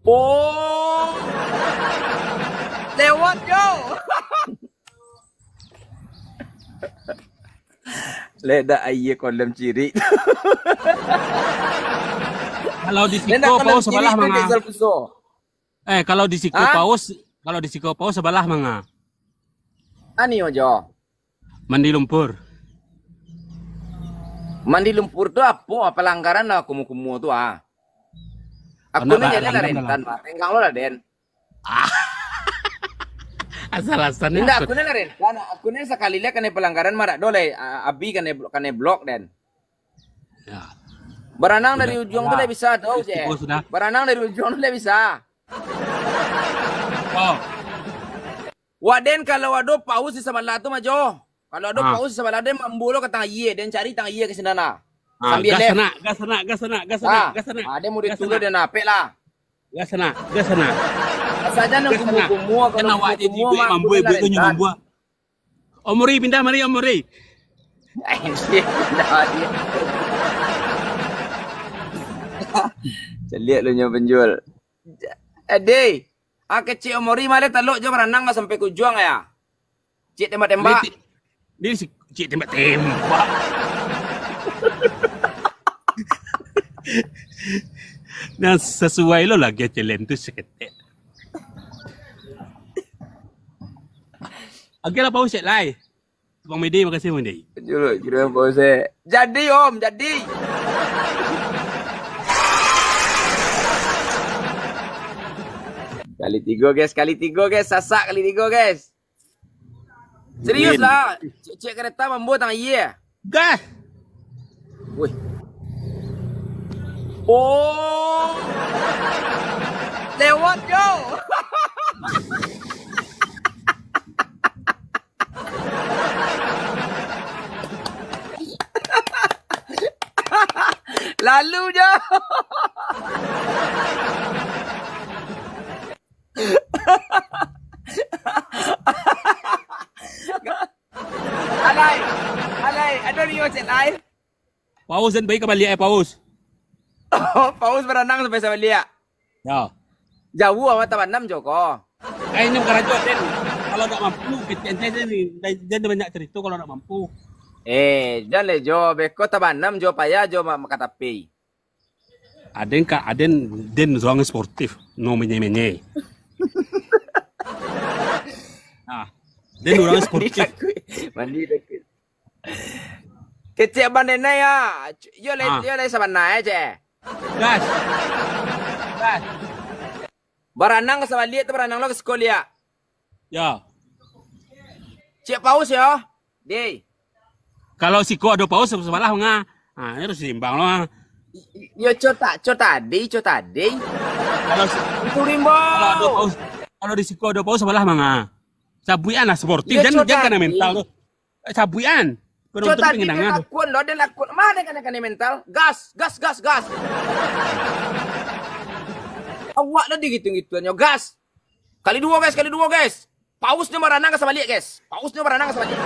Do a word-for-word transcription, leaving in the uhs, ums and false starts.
Oh. Lewat, yo. Lek dak aia kolam cirik. Kalau di siko paus sabalah manga. Eh, kalau di siko paus, kalau di siko paus sabalah manga. Ani ojo. Mandi lumpur. Mandi lumpur tu apo? Pelanggaran lah kumuh-kumuh tu, ah. Aku ni jadi lah rentan, Pak. Tenggang lo lah, Den. Ah. Asal-asalnya. Indak, aku ni lah rentan. Aku ni sakali lihat kanai pelanggaran marak do lah, ah, abi kanai blo-, kanai blok, Den. Ya. Baranang dari ujuang tu lah bisa, tahu je. Baranang dari ujuang tu lah bisa. Oh. Wak, Den, kalau ado paus di sabalah tu, majo. Kalau ado paus di sabalah, Den, mambulo ka tangah aia, Den, cari tangah aia ka sinan lah. Sambil gas lem. Gas sanak, gas sanak, gas sanak, gas sanak, gas sanak. Ah, Den, mudah turun, Den, apek lah. Gas sanak, gas sanak. Saja nan kumuh-kumuh, kalau kumuh-kumuh, mak, mambuai, buik tu nyo mambuai. Omori, pindah mari, Omori. Caliak lu nyo penjual. Ade, ah, kecik Omori maleh talok jo baranang sampai ka ujuang ya. Cik tembak-tembak. Di si-, cik tembak-tembak. Nah, sasuai lo lagi challenge tu saketek. Oke lah, paus cek lai. Bang Mede, makasih Bang Mede. Juluk, kira paus cek. Jadi, Om, jadi. Kali tigo, guys, kali tigo, guys. Sasak kali tigo, guys. Serius lah. Cek, cek kereta mambulo tangah aia. Gas. Wih. Oh. Lewat, yo. Lalu, yo. Alai, alai, ado nio cek lai. Paus dan baik ka baliak, eh, paus. Paus baranang sampai sabaliak. Ya. Jauah amat tabanam jo ko. Eh, ini bukan rajo, Den. Kalau ndak mampu, kecek ente ni, jan banyak cerita kalau ndak mampu. Eh, jan le jo, beko tabanam jo, payah jo ma-, makatapi. Aden ka, aden, den urang sportif, no menye-menye. Ah, den urang sportif. Mandi takut. Kecek bandai nai ya. Yo le, yo le sabana ya, cek. Gas. Gas. Baranang ka sabaliak tu, baranang lo ka siko liak. Ya. Cek paus yo. Dei. Kalau siko ado paus, sabalah manga. Ha, harus seimbang lo. Yo, co ta-, co tadi, co tadi. Kalau si-, itu rimbo. Kalau ado paus, kalau di siko ado paus, sabalah manga. Sabuikan lah sportif. Yo, jan, co jan kanai tadi. Mental tu. Eh, sabuikan. Co tadi den lakuan lo, den lakuan. Ma den kanai-kanai mental. Gas, gas, gas, gas. Awak lo digitu-gituannyo, gas. Kali duo, guys, kali duo, guys. Pausnyo baranang ka sabaliak, guys. Pausnyo baranang ka sabaliak.